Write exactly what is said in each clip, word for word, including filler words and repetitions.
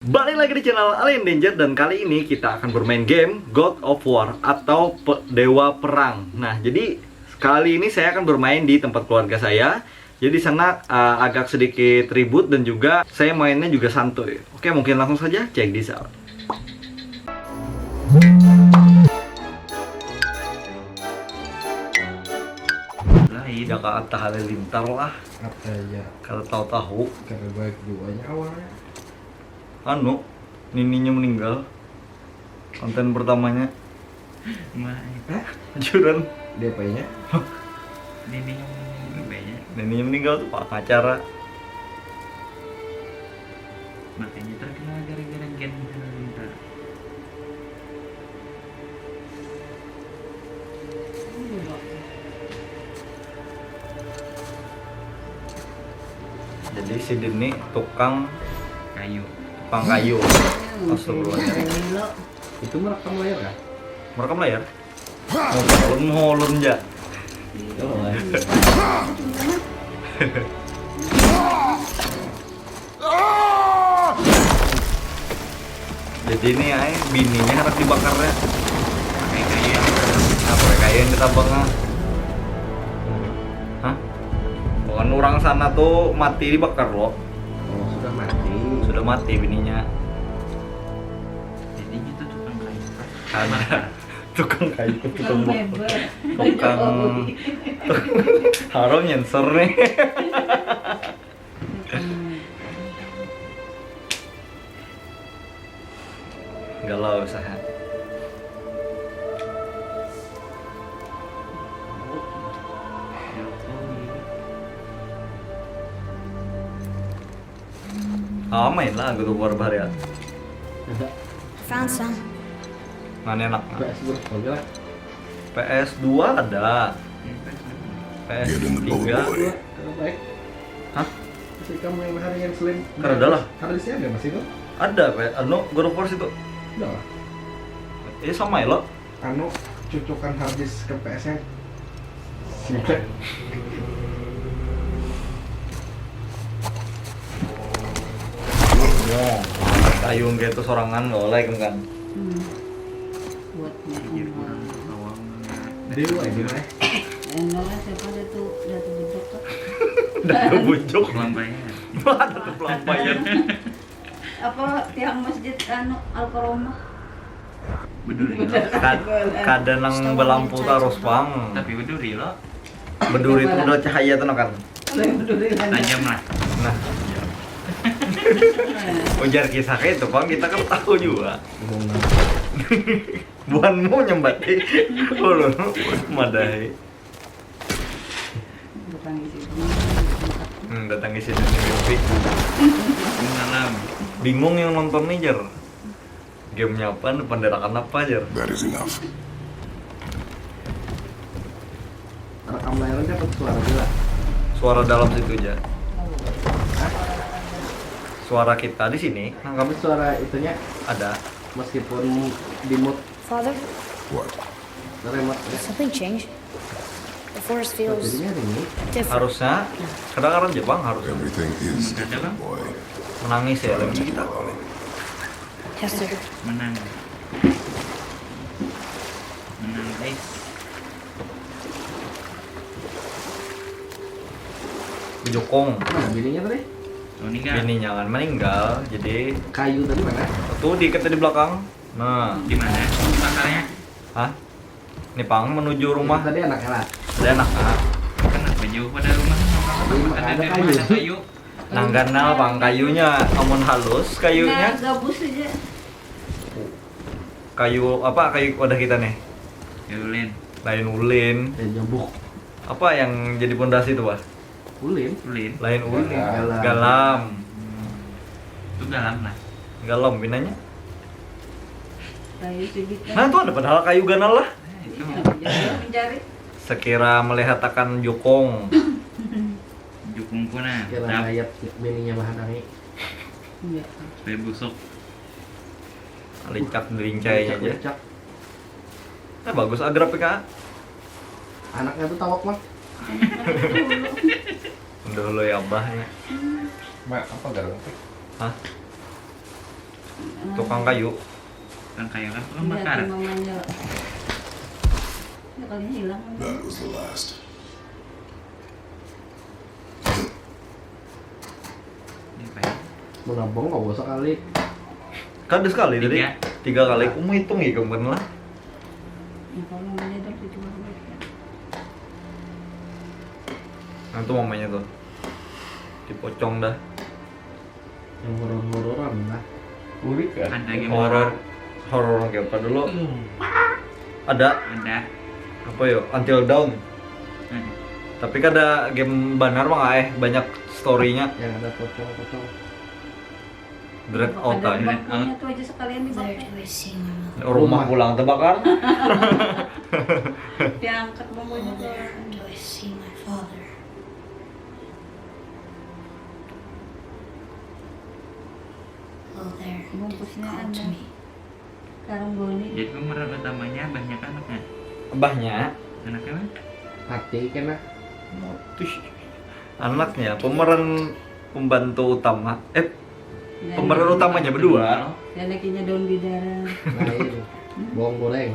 Balik lagi di channel Alien Danger dan kali ini kita akan bermain game God of War atau pe- Dewa Perang. Nah, jadi kali ini saya akan bermain di tempat keluarga saya. Jadi di sana uh, agak sedikit ribut dan juga saya mainnya juga santuy. Oke, mungkin langsung saja check this out. Lain. Jakarta Halilintar lah. Apa ya? Kada tahu-tahu. Kada baik duanya awalnya. Anu, nininya meninggal. Konten pertamanya. Mai. Hah? Juran. Dia apanya? Nininya meninggal. Nininya meninggal tuh pak acara. Makanya terkenal gara-gara Gen Halilintar. Jadi si Dini tukang kayu. Tukang kayu. Astagfirullahaladzim. Itu merekam layar kah? Merekam layar? Mau holon, mau holon ja. Jadi ini ay, bininya harus dibakarnya. Pakai kayu yang apa kayu yang ditabang ah. Hah? Pokoknya orang sana tuh mati dibakar loh. Oh, sudah mati. Sudah mati bininya. Jadi gitu tukang kayu. Ada tukang kayu, tukang bak- tukang haram nyensor nih. Galau usaha. Ah, main lah gitu buat bahari ya. Found some. Mana enak? P S berapa lah? P S dua ada. P S tiga. Hah? Masih kamu yang hari yang selain. Kan ada lah. Harddisknya ada masih tuh? Ada, P S, anu, God of War situ. Udah lah. Eh, sama ya lo? Anu, cucukan harddisk ke P S-nya. Singkat. Kayu gitu sorangan lo like kan. Hmm. Buat Dewa ini mah. Enggak lah, siapa ada tuh, ada tuh bujok tuh. Ada tuh bujok. Pelampaian. Ada tuh pelampaian. Apa tiang masjid anu Al-Karomah? Beduri. Kad- kada nang belampu tarus pang. Tapi beduri lo. Beduri itu udah cahaya tuh kan. Tajam lah. Nah. Ujar kisah kayak itu pang kita kan tahu juga. Buhanmu nyembati. Ulun madahi. Datang di sini. Hmm, datang di sini mimpi. Malam. Bingung yang nonton nih jar. Gamenya apa? Panderakan apa jar? That is enough. Rekam layar dapat suara juga. Suara dalam situ aja. Suara kita di sini. Nah, kami suara itunya ada. Meskipun di mute. Father? What? Remote ya. Something changed. The forest feels. Jadinya ini. Different. Harusnya kedengaran Jepang harusnya. Everything is different, boy. Menangis ya lagi kita. Hester. Menang. Menang guys. Bejokong. Mana bininya tadi? Oh, meninggal. Bininya kan meninggal, jadi kayu tadi mana? Tuh diikat di belakang. Nah. Di mana? Pakarnya? Hah? Ini pang menuju rumah. Tadi anaknya lah. Ada anak ah. Kenapa jauh pada rumah? Ada kayu. Nang ganal pang kayunya, amun halus kayunya. Nah, gabus aja. Kayu apa? Kayu wadah kita nih. Kayu ulin. Lain ulin. Kayu jambuk. Apa yang jadi pondasi itu, Bah? Ulin. Ulin. Lain ulin. Galam. Galam. Itu galam lah. Galam pinanya. Kayu segitu. Nah, itu ada padahal kayu ganal lah. Nah, itu. Iya, mencari. Sekira melihat akan jokong. Jokong pun nah. Sekira mayat bininya bahanangi. Iya. Supaya busuk. Licak dirincainya aja. Licak. Nah, bagus agrap ya, Kak. Anaknya tuh tawak mah. Dulu ya abahnya. Mak, apa garang? Hah? Tukang kayu. Tukang kayu kan tukang bakar. Mamanya. Ya kalinya hilang. That was the last. Ini apa ya? Menabang kau sekali. Kada sekali tadi. Tiga. Tiga kali. Kamu hitung ya kemarin lah. Ya kalau mamanya dah tujuh belas menit ya. Nah itu mamanya tuh. Dipocong dah. Yang horor-hororan lah. Urik ya. Ada game Horor. Horor kayak apa dulu? Ada Ada. Apa yo? Until Dawn. Hmm. Tapi kada game banar mah eh banyak storynya. Yang ada pocong-pocong. Dread Out Ada aja. bangkunya tuh aja sekalian Where dipakai. do I see my mother? Rumah pulang terbakar. Diangkat bangkunya Oh, tuh. there do I see my father? Oh, there did they Bungkusnya call to ada. Me? Karung boni. Jadi pemeran utamanya banyak anaknya. Abahnya. Anaknya mah? Mati kena. Tuh, anaknya pemeran pembantu utama. Eh, pemeran utamanya berdua. Ya lakinya daun bidara. Lain. Bawang goreng.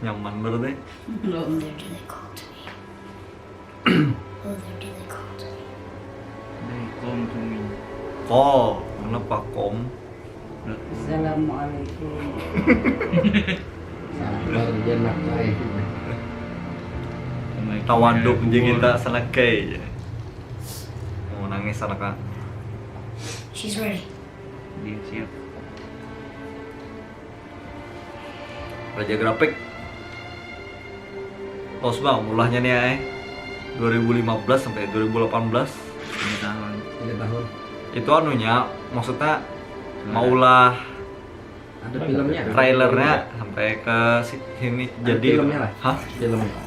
Nyaman berarti. Belum. There did they call to Me? Oh, there did they call to Me? Dari kom to me. Kol, kenapa kom? Assalamualaikum. Sabar dia nak lain. Sama Tawaduk kayak je gua. Kita sanakai je. Mau nangis anak ah. She's ready. Dia siap. Raja Grafik. Los bang, mulahnya nih ay. dua ribu lima belas sampai dua ribu delapan belas. Lima tahun. Tiga tahun. Itu anunya, maksudnya maulah Ada filmnya. Trailernya sampai ke si- sini. Ada Jadi filmnya lah. Hah? Filmnya.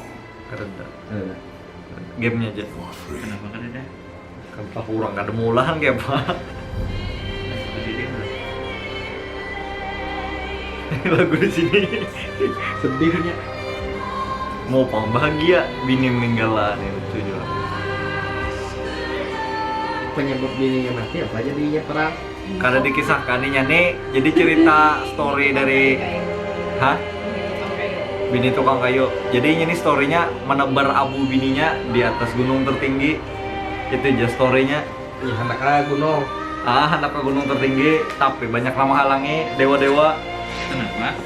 Kada ada. Ada. Gamenya aja. Kenapa kan ada? Kenapa kurang kada mulahan kayak apa? Kenapa jadi dia? Lagu di sini. Sedihnya. Mau pang bahagia, bini meninggal lah nih lucu juga. Penyebab bininya mati apa jadinya perang? Kada dikisahkan nih nih, jadi cerita story dari hah? Bini tukang kayu. Jadi ini nih storynya menebar abu bininya di atas gunung tertinggi. Itu aja storynya. Ih, anak ah gunung. Ah, anak ke gunung tertinggi, tapi banyak nama halangi dewa-dewa. Kenapa?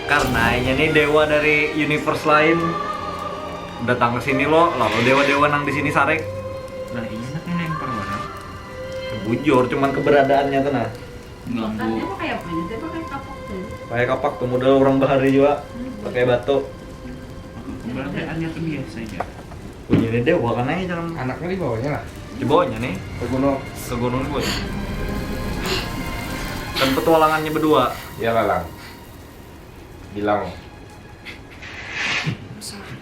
Karena ini nih dewa dari universe lain datang ke sini loh, lalu dewa-dewa nang di sini sarek. Lah iya nak yang perwara. Bujur, cuman keberadaannya tuh nah. Ganggu. Makannya pakai apa aja? Pakai kapak tuh. Pakai kapak tuh modal orang bahari juga, pakai batu. Berarti hanya tuh biasa aja. Punya ini dewa kan aja dalam Anaknya di bawahnya lah. Di bawahnya nih Ke gunung. Ke gunung gue. Dan petualangannya berdua. Ya lalang. Bilang. I'm sorry.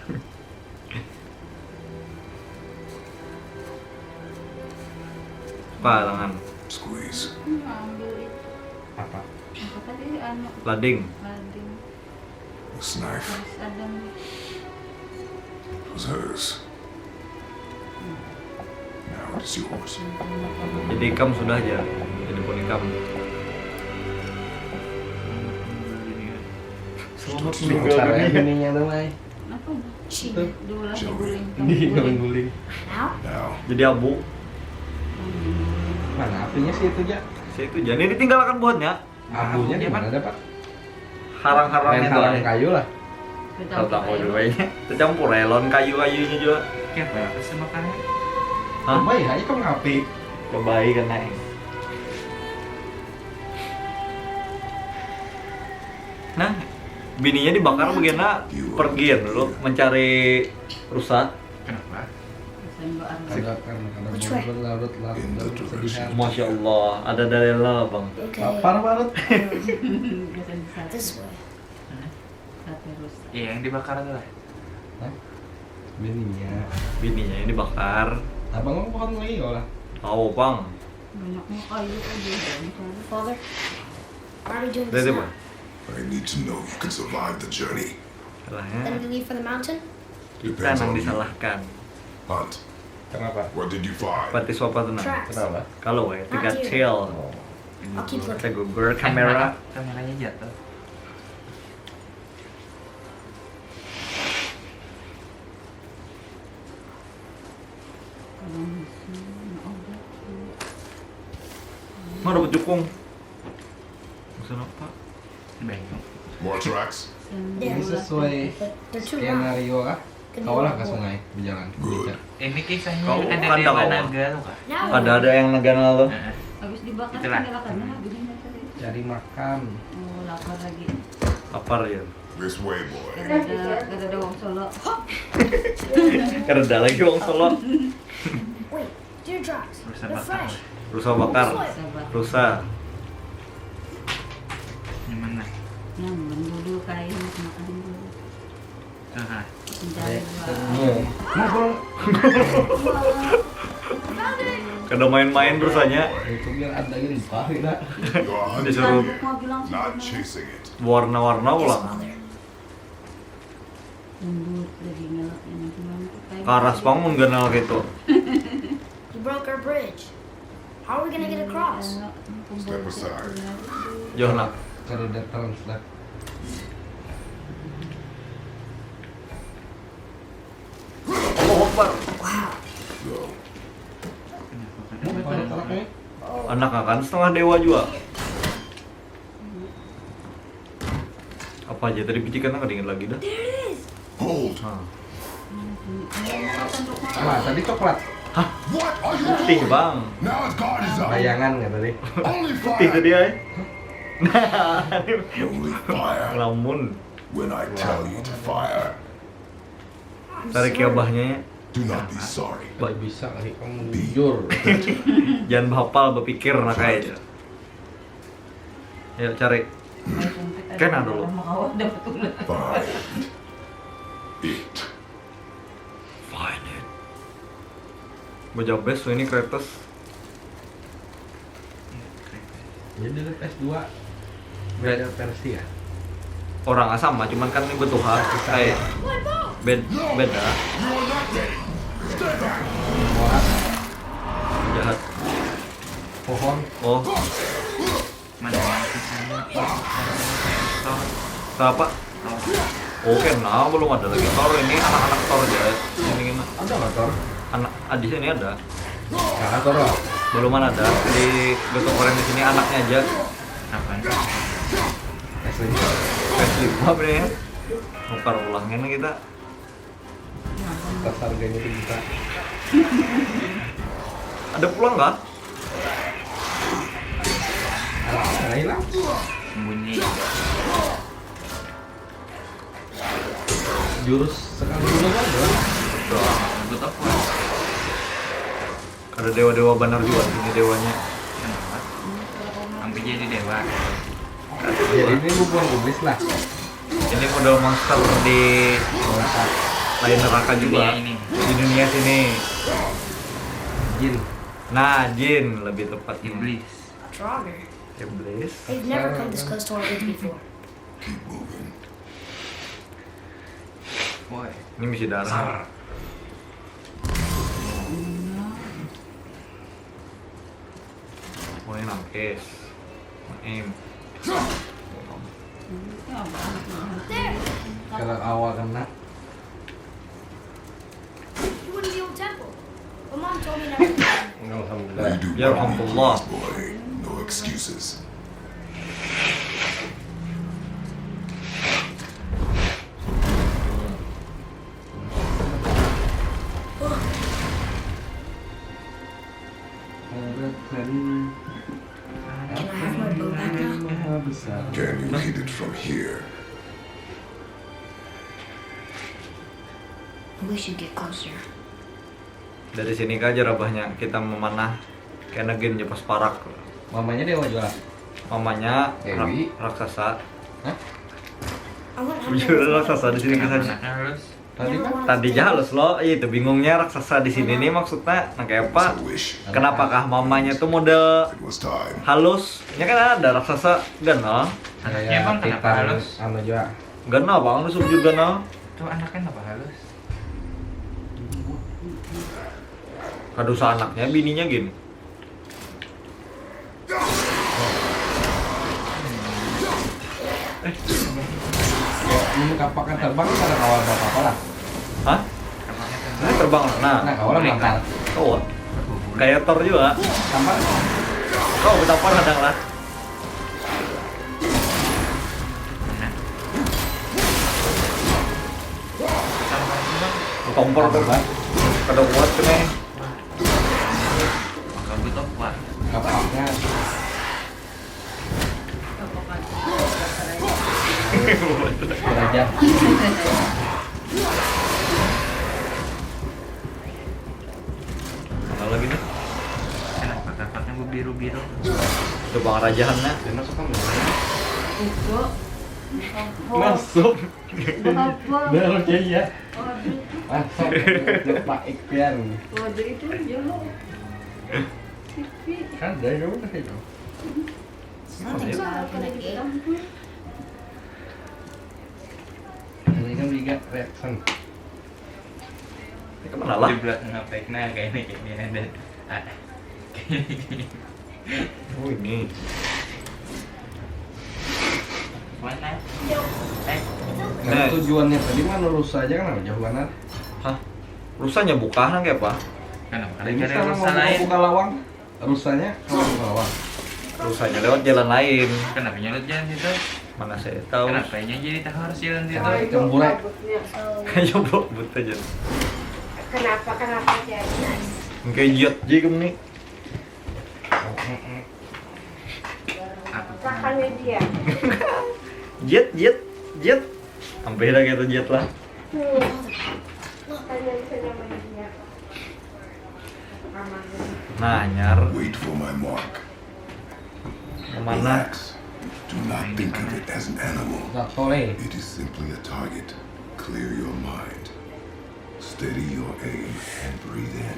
Palangan. Squeeze. Ngambil itu. Apa? Apa tadi anu Lading. Lading. This knife Terus ada nih. was hers. Now it is yours. Jadi ikam sudah aja. Jadi pun ikam. Selamat meninggal dunia bininya tuh, Mai. Kenapa? She Diolah diguling. Di dalam guling. Now? Now, Jadi abu. Mana apinya sih itu, Jak? Saya itu jadi ditinggalkan buatnya. Abunya di mana dapat? Harang-harangnya Lain tuh. harang kayu lah. Tahu tahu juga ini. Tercampur ya lawan kayu-kayunya juga. Kayak apa? Sama kayak Hah? Coba ya, itu ngapi. Cobai kan naik. Nah, bininya dibakar begina pergi ya dulu mencari rusa. Kenapa? Sendok arus. Ada kan ada Which way? Bogor larut larut In the dalam direction. kesedihan. Masya Allah, ada dalil lah bang. Okay. Lapar banget. Biasa di satu. This way. Sate rusa. Iya yang dibakar tuh lah. Hah? Bininya. Bininya ini dibakar. Abang mau pohon lagi kau lah. Tahu bang. Banyaknya kayu aja yang cari. Father, what are we doing Dari this mana? now? I need to know you can survive the journey. Salahnya Then we leave for the mountain? kita nang disalahkan. Hunt. Kenapa? What did you find? Pati suapa tenang. Tracks. Kenapa? Kalau eh Not tiga you. cil. Oh. I'll keep looking. Kita gugur kamera. Kameranya jatuh. Mana dapat jukung? Pesan apa? Bengong. More tracks? Ini sesuai They're too round. Skenario kah? Kawalah ke sungai berjalan. Good. Ini kisahnya Kau ada kan dewa dah naga tuh kak. Now Ada ada yang naga lo. Heeh. Habis dibakar Itulah. Kan gini nggak tadi. Cari makan. Oh lapar lagi. Lapar ya. This way, boy. Kada ada kada ada uang solo. Kada ada lagi uang solo. Wait, deer drops. Rusa They're bakar. Fresh. Rusa bakar. Sabar. Rusa. Nyaman lah. Nah, dulu kain makan dulu. Aha. Mencari Mu. Ngobrol. Kada main-main rusanya. Itu biar ada yang buka kita. You're Disuruh hunting it, Mau bilang not sebenarnya. Chasing it. Warna-warna ulang. Lembut dagingnya lah yang cuma kayak Karas pang mun ganal gitu. You broke our bridge. How are we gonna get across? Step aside. Jauh nak. Kada ada translate. Allahu Akbar. Go. Mau pada taraknya? Anak akan setengah dewa juga. Apa aja tadi picikan nggak ingat lagi dah. Hold. Nah. Nah, tadi coklat. What are you Putih doing? Bang. Now the guard is out. Bayangan nggak tadi? Only Putih fire. Tadi ay. Nah, Only fire. Lamun. When I tell you to fire, Tarik ya bahnya. Do not be sorry. Tidak bisa lagi kamu jujur. Jangan bahapal berpikir nak aja. Ayo cari. Kena dulu. Find it. Find it. Bajabes ini Kratos. Jadi ada P S dua beda versi ya. Orang sama, cuman kan ini betuha. Kayak bed beda. You are not ready. Stay back. Orang Jahat. Pohon. Oh, Mana yang kisahnya? Tor. Siapa? Tor. Oh, kena belum ada lagi Thor ini, anak-anak Thor aja. Ini kena. Ada nggak Thor? Anak ah, di sini ada. Nah, Thor lah. Belum ada di Gotong Goreng di sini anaknya aja. Apa? Aslinya. Versi apa nih? Nukar ulangnya nih kita. Pas harganya tuh bisa. Ada pulang kah? Nah, hilang. Sembunyi. Jurus sekali dulu kan doang. Doang. Aku tak kuat. Ada dewa-dewa benar juga sini dewanya. Kenapa? Sampai jadi dewa. Jadi ini bukan iblis lah. Ini model monster di lain neraka juga. Dunia ini. Di dunia sini. Jin. Nah, jin lebih tepatnya. Iblis. A Draugr. Iblis. They've never come this close to our Earth before. Woi. Ini misi darah. Oh, ini nangkis. Aim. Kalau awal kena. You wouldn't be old temple. But mom told me never to. We do Ya what we Rahmatullah. please, boy. No excuses. Harapan Can I have my bow back now? maha besar. Can you hit it from here? We should get closer. Dari sini kah aja rabahnya kita memanah kena gin jepas parak. Mamanya dewa juga. Mamanya Dewi. rak- raksasa. I want Bujur raksasa di sini kisahnya. Anaknya halus. Tadi kan Tadi aja halus lo, iya itu bingungnya raksasa di sini nih maksudnya nah kayak apa? It's a wish. Kenapakah mamanya tuh model It was time. halus? Ya kan ada raksasa ganal. Anaknya kayak emang kenapa Titan halus? Anu juga. Ganal bang, halus bujur ganal. Tuh anaknya kenapa halus? Kada usah anaknya, bininya gin. Ya, ini kapak kan terbang, kada kawa apa-apa lah. Hah? Ini terbang lah. Nah, Nah, kawa lah melangkar. Oh, kayak Thor juga. Tampar. Kau betapa kadang lah. Kompor tuh. Kada kuat tuh nih. Maka gue top kuat. Kapaknya beraja. Kalau lagi nih, Kenapa kapaknya gue biru-biru? coba ngerajahan nah. Dan masuk kamu. Itu. Masuk. Apa? Benar aja ya. Waduh. Masuk. Pak Iktiar. Waduh itu ya lo. Sipi. Kan dari dulu kan itu. Nothing's bad when I eat. Ini kan juga reaction. Ini kemana lah? Dibuat ngapain nah kayak ini kayak ini ada. Ah. Oh ini. Mana? Eh, Nah, tujuannya tadi mah lurus aja kan jauh banget. Hah? Rusanya buka nang kayak apa? Kenapa? Ini Ada sekarang rusa mau lain. Buka lawang. Rusanya kalau buka lawang. Rusanya lewat jalan lain. Kenapa nyulut jalan situ? Mana saya tahu. Kenapa ini jadi tahu harus jalan situ? Kenapa? Campur, eh. Rambutnya, eh, Kayak blok buta aja. Kenapa kenapa jadi? Kayak jiat aja kamu nih. Apa? Makan media. Jiat, jiat, jiat. Sampai dah kita jiat lah. Hmm. Makanya bisa nyaman dia. Aman. Nah, nyar. Wait for my mark. Kemana? Relax. Do not think of it as an animal. Satu nih. It is simply a target. Clear your mind. Steady your aim and breathe in.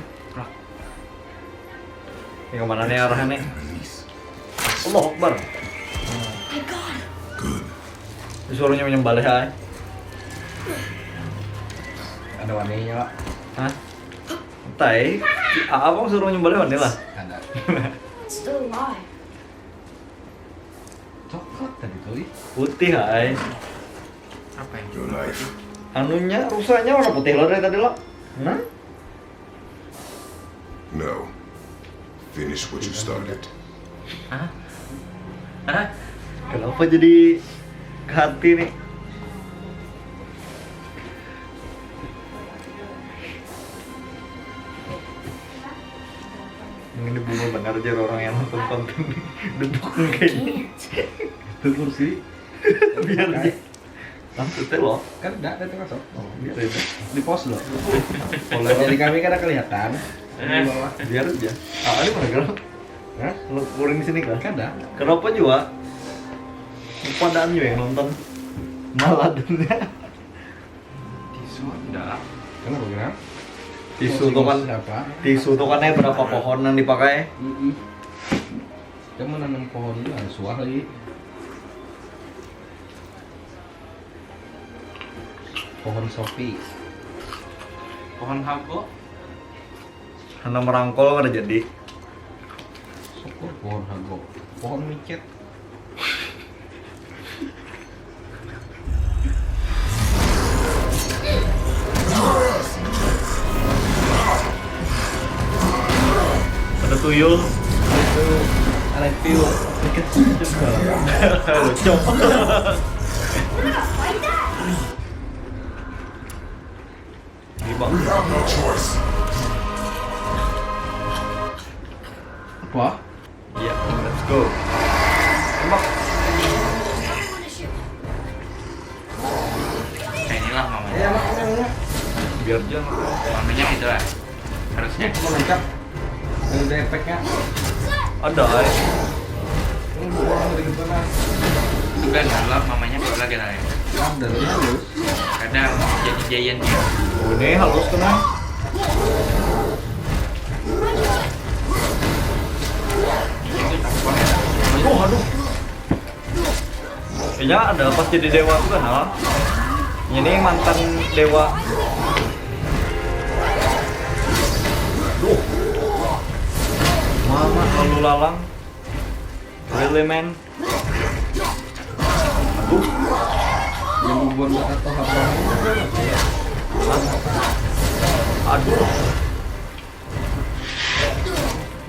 Ini kemana nih arahnya nih? And release. Allahu Akbar. Good. Disuruhnya menyembelih ay. Ada waninya, Pak. Hah? Entah eh. Si A abang suruh menyembelih mana lah? Ada. It's still alive. Coklat tadi tuh, ih. Putih ay. Apa yang Your knife. Anunya, rusanya warna putih loh dari tadi loh. Nah? No. Finish what you started. Hah? Hah? Kenapa jadi ke hati nih? Ini bunga benar aja orang yang nonton konten nih. Duduk kayak gini. Itu kursi. Biar aja. Langsung teh loh. Kan enggak ada masuk. Oh, biar aja. Di pos loh. Kalau jadi kami kada kelihatan. Di bawah. Biar aja. Ah, ini mana gerak? Hah? Lu kuring di sini kah? Kada. Kenapa juga? Padaan juga yang nonton. Malah dunia. Tisu enggak. Kenapa kenapa? Tisu tuh kan, Siapa? Tisu tuh kan eh berapa pohon yang dipakai? Mm-mm. Kita mau nanam pohon juga ada suah lagi. Pohon sopi. Pohon hago. Karena merangkol kada jadi. Syukur pohon hago. Pohon micet. Ada tuyul. Itu review sedikit juga. Lucu. Ini bang. We have no choice. Wah. Iya, let's go. Tembak. Nah, inilah mamanya. Ya mak, ya, ya. Biar jangan. Mamanya gitu lah. Harusnya. Mau lengkap. Ada efeknya. Ada ay. Ini buang dari gimana? Bukan lah mamanya kalau lagi nanya. Kan dari halus. Kadang jadi giant dia. Oh, ini halus kena. Aduh, aduh. Kayaknya ada pas jadi dewa juga nah. Ini mantan dewa. Duh. Mama lalu lalang. Really man. Aduh. Yang membuat kata apa? Aduh.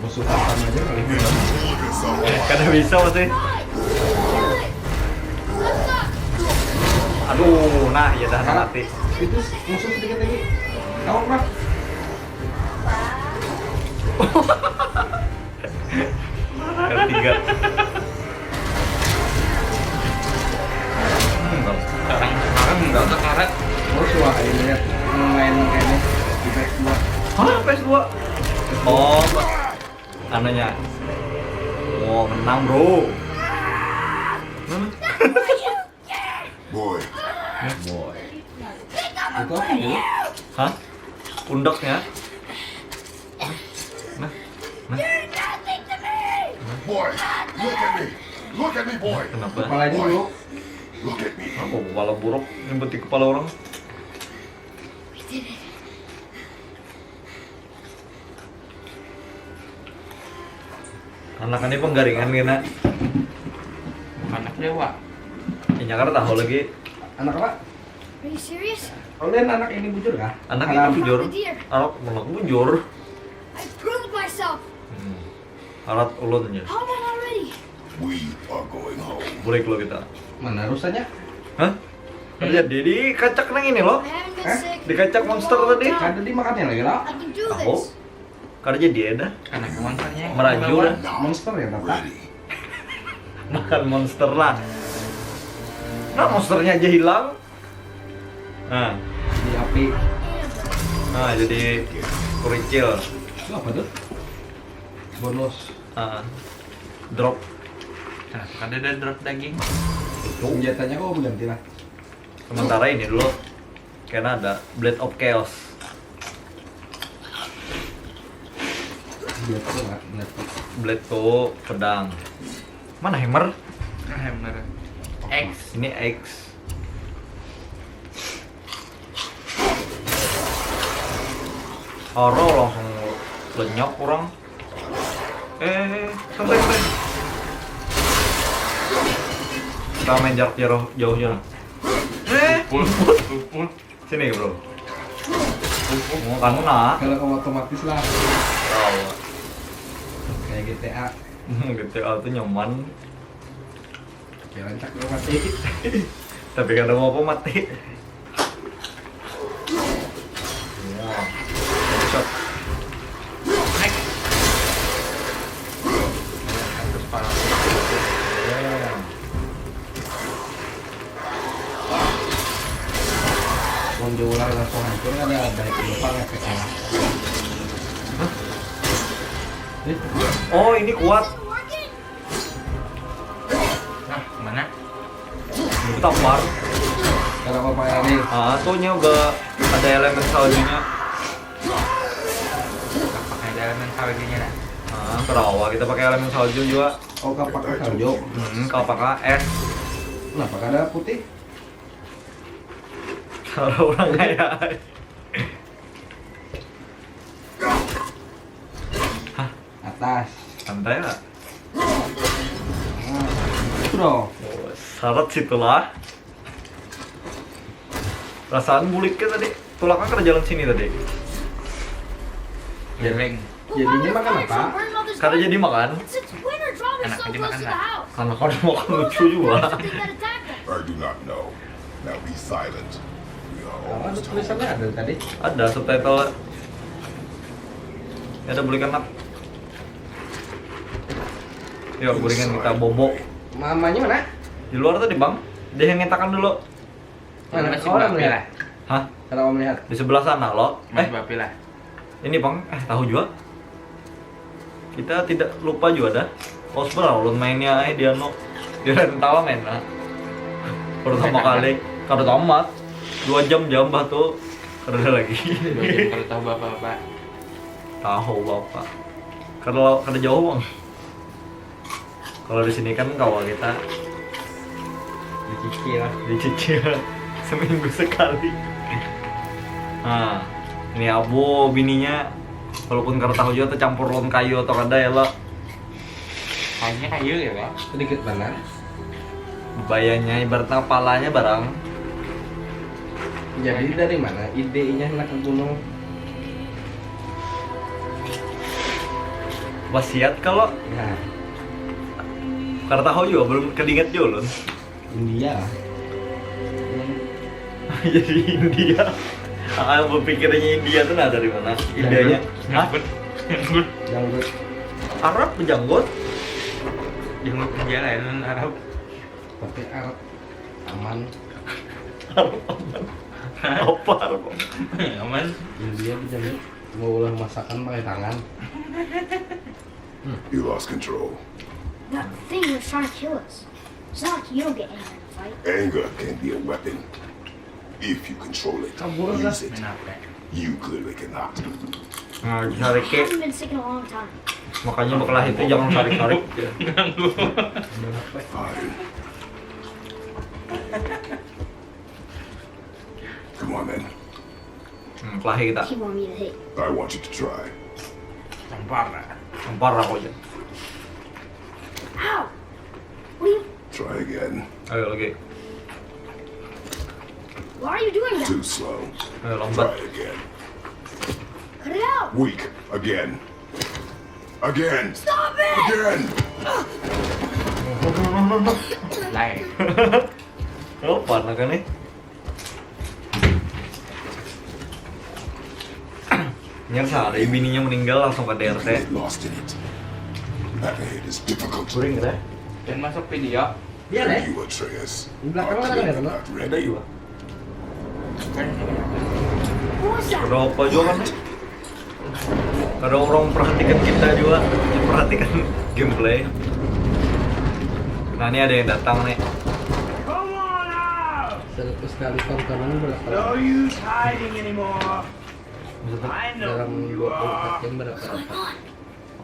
Musuh kata aja kali. Kada bisa masih. Aduh, nah ya dah mati. Itu musuh sedikit lagi. Tahu, Pak? Ketiga. Hmm, sekarang, sekarang nggak ada karet. Oh, suah ini ya. Main kayak ini di P S dua. Hah, P S dua? Oh, anunya. Oh, menang, bro. Mana? Boy. Boy. Itu apa ya? Hah? Pundaknya? Nah, nah. Boy, look at me. Look at me, boy. Kenapa? Kepala ini dulu. Look at me. Apa kepala buruk nyempetin kepala orang? Anak ini penggaringan kena. Anak dewa. Inya kada tahu lagi. Anak apa? Are you serious? Kalian anak ini bujur kah? Anak ini bujur. Anak, anak bujur. I proved myself. Hmm. Alat ulunnya. How am I not ready? We are going home. Boleh kalau kita. Mana rusanya? Hah? Kerja di, di kacak nang ini loh. I haven't been sick in a long time. Di kacak monster tadi. Kada dimakannya lagi lah. I can do this. Tahu. Kada jadi ya dah. Anak monsternya. Meraju dah. Monster ya, Tata? Makan monster lah. Nah, monsternya aja hilang. Nah. Jadi api. Nah, jadi kerikil. Itu apa tuh? Bonus. Ah. Drop. Nah, kada ada drop daging. Senjatanya kok berganti lah. Sementara ini dulu. Kena ada Blade of Chaos. Blade tuh, Kak, Blade tuh. Blade tuh pedang. Mana hammer? Nah, hammer. X. Ini X. Aro langsung lenyap orang. Eh, santai, santai. Kita main jarak jauh, jauh aja lah. Eh, pul, pul, pul. Sini, bro. Pul, pul. Mau kamu nak? Kalau kamu otomatis lah. Tahu. Kayak G T A. Hmm, G T A tuh nyaman. Oke, rancak lu mati. Tapi kada mau apa mati. Wah. Headshot. Terus parah. Damn. Mun diulah langsung hancur, ada baik lempar efeknya. Hah? Eh? Oh, ini kuat. Nah, mana? Ini tampar. Kenapa Pak Erni? Ah, tuh nya udah ada elemen saljunya. Apa ada elemen saljunya, nah? Ah, kerawa kita pakai elemen salju juga. Oh, kapak salju. Hmm, kapak es. Kenapa kada putih? Kalau orang kaya. Hah? Atas. Santai lah. Nah, itu dong. Oh, syarat situlah. Perasaan buliknya tadi, tulaknya kada jalan sini tadi. Jeleng. Jadinya makan apa? Kada jadi makan. Anak aja makan lah. Anak kada makan lucu juga. I do not know. Now be silent. We are almost home. Tulisannya ada tadi. Ada subtitle. Ya, ada bulik anak. Yuk, bulikan kita bobo. Mamanya mana? Di luar tadi, Bang. Dia yang ngetakan dulu. Mana? Masih kau melihat? Hah? Kalau kau melihat? Di sebelah sana, lo. Masih eh? Bapi lah. Ini, Bang. Eh, tahu juga. Kita tidak lupa juga dah. Oh, sebenarnya ulun mainnya eh di anu. Di Rentala main lah. Pertama kali, kada tamat. Dua jam jam bah tuh. Kada ada lagi. Dua jam kada tahu apa-apa. Tahu apa? Kada, kada jauh, Bang. Kalau di sini kan kawa kita dicicil, dicicil seminggu sekali. Nah, ini abu bininya, walaupun kada tahu juga tercampur lawan kayu atau kada ya lo. Kayaknya kayu ya, Pak. Sedikit banar. Bayanya ibaratnya kepalanya barang. Jadi dari mana idenya hendak ke gunung? Wasiat kalau Nah, kada tahu juga, belum kedingat juga ulun. India lah. Jadi India. Ah, berpikirnya India tuh nah dari mana? Idenya. Hah? Janggut. Janggut. Arab bejanggut. Janggut India lain Arab. Pakai Arab aman. Arab aman. Apa Arab aman? Aman. India bejanggut. Mau ulah masakan pakai tangan. You lost control. That thing was trying to kill us. It's not like you don't get angry in a fight. Anger can be a weapon if you control it. Kabur lah. Use it. Main apa? You clearly cannot. Nah, sarik I haven't been sick in a long time. Makanya bekelahi itu jangan sarik-sarik. Ganggu. Fine. Come on then. Hmm, kelahi kita. He wanted me to hit. I want you to try. Tampar lah. Tampar aku aja. Ow! What are you? Try again. Ayo lagi. Why are you doing that? Too slow. Ayo Try lambat. Again. Cut it out! Weak. Again. Again. Stop it! Again. Lain. Lupa nak nih. Nyersa ada bininya meninggal langsung ke D R T. Get lost in it. Path ahead is difficult. Kuring kira. Dan masuk video. Iya deh. You, Atreus, Di belakang are mana clearly ada? Not Ada ready. juga. What was that? Ada apa juga kan? Ada orang perhatikan kita juga, perhatikan gameplay. Nah ini ada yang datang nih. Seratus kali tontonan berapa? No use hiding anymore. Maksudnya, I know Dalam who you dua puluh empat are. Jam berapa? Dapat?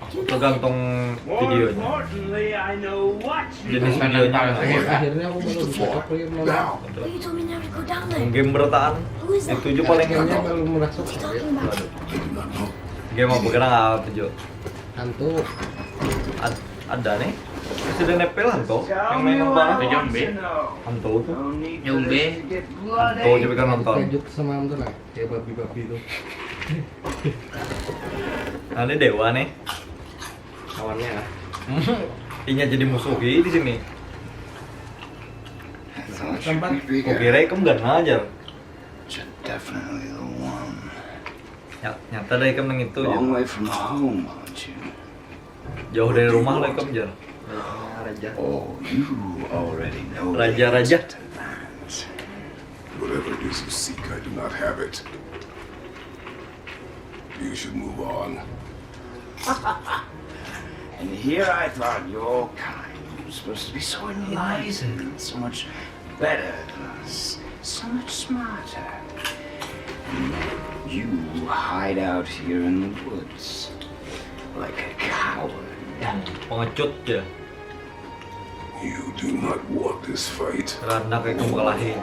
tergantung More videonya. Importantly, I know what you Jenis videonya. Akhir- akhirnya aku baru bisa clear malah. Now. But you told me never to go down there. Game bertahan. Who is that? Itu paling Akhirnya baru merasa What are you talking about? I do not know. Game apa kena apa Jo? Hantu. Ad- ada nih. Resident Evil hantu. Yang main apa? Itu zombie. Hantu tuh. Zombie. Hantu coba kan nonton. Kayak Jok semalam tuh nah, kayak babi-babi tuh. Nah, ini dewa nih. Kawannya lah. Inya jadi musuhi di sini. Tempat Kukira ikam gana aja. You're definitely the one. Ya, nyata dah ikam nang itu ya. Long way from home, aren't you? Jauh dari rumah lah ikam jar. Raja. Oh, you already know. Raja-raja. Whatever it is you seek, I do not have it. You should move on. And here I thought your kind was supposed to be so enlightened, so much better than us, so much smarter. And yet you hide out here in the woods like a coward. Pengecut ya. You do not want this fight. Karena kayak kamu kalahin.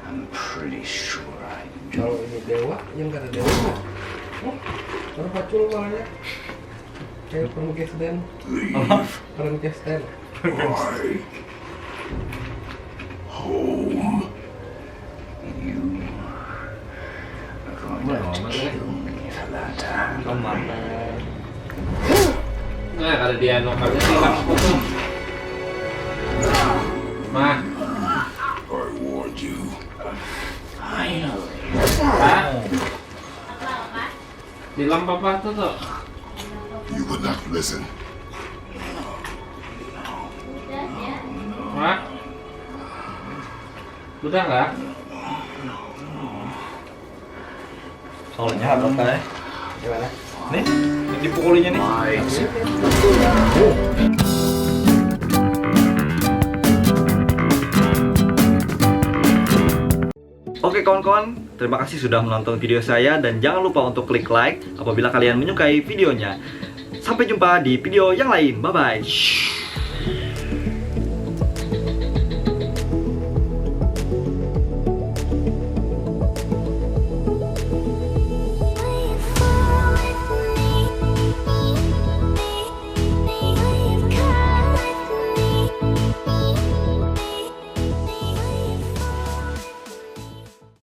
I'm pretty sure I Kalau ini dewa, yang kada dewa mah. Oh, baru pacul malahnya. Kayak Frankenstein. Leave Frankenstein. my home. You are going to have to kill me for that. Aman. Nah, kada dianu kada sih aku tuh. Mah, I warned you. Finally. Hah? Bilang papa tuh tuh. You would not listen. Mah. Udah lah. Soalnya apa teh? Gimana? Nih, yang dipukulinya nih. Oke kawan-kawan, terima kasih sudah menonton video saya dan jangan lupa untuk klik like apabila kalian menyukai videonya. Sampai jumpa di video yang lain. Bye bye.